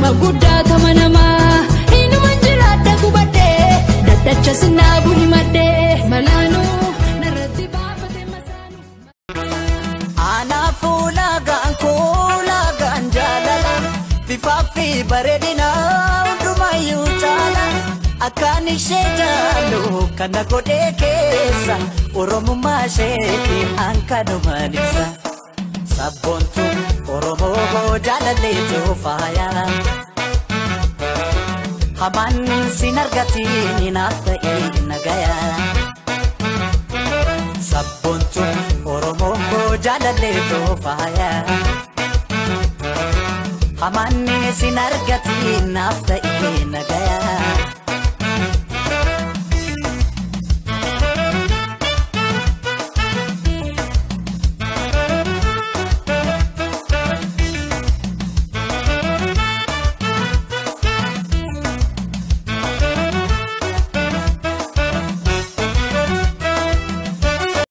Nama guddaa tama namaa Inuman jiraadha gubadhee Daddacha sinnaabu himadhee Malaanuu narratti baafate masaanuu. Anaafuu laagaan koo laagaan jaalala bifaa fi bareedina hundumayyuu caala akkaan ishee jaallu kana godhee keessa oromummaa isheetiin hankanumaan ibsa. Sabboontu Oromoo jaalalleetu faaya. Hamaan sin argatiin naaf ta'ee nagaya. Sabboontu Oromoo jaalalleetu faaya. Hamaan sin argatiin naaf ta'ee nagaya.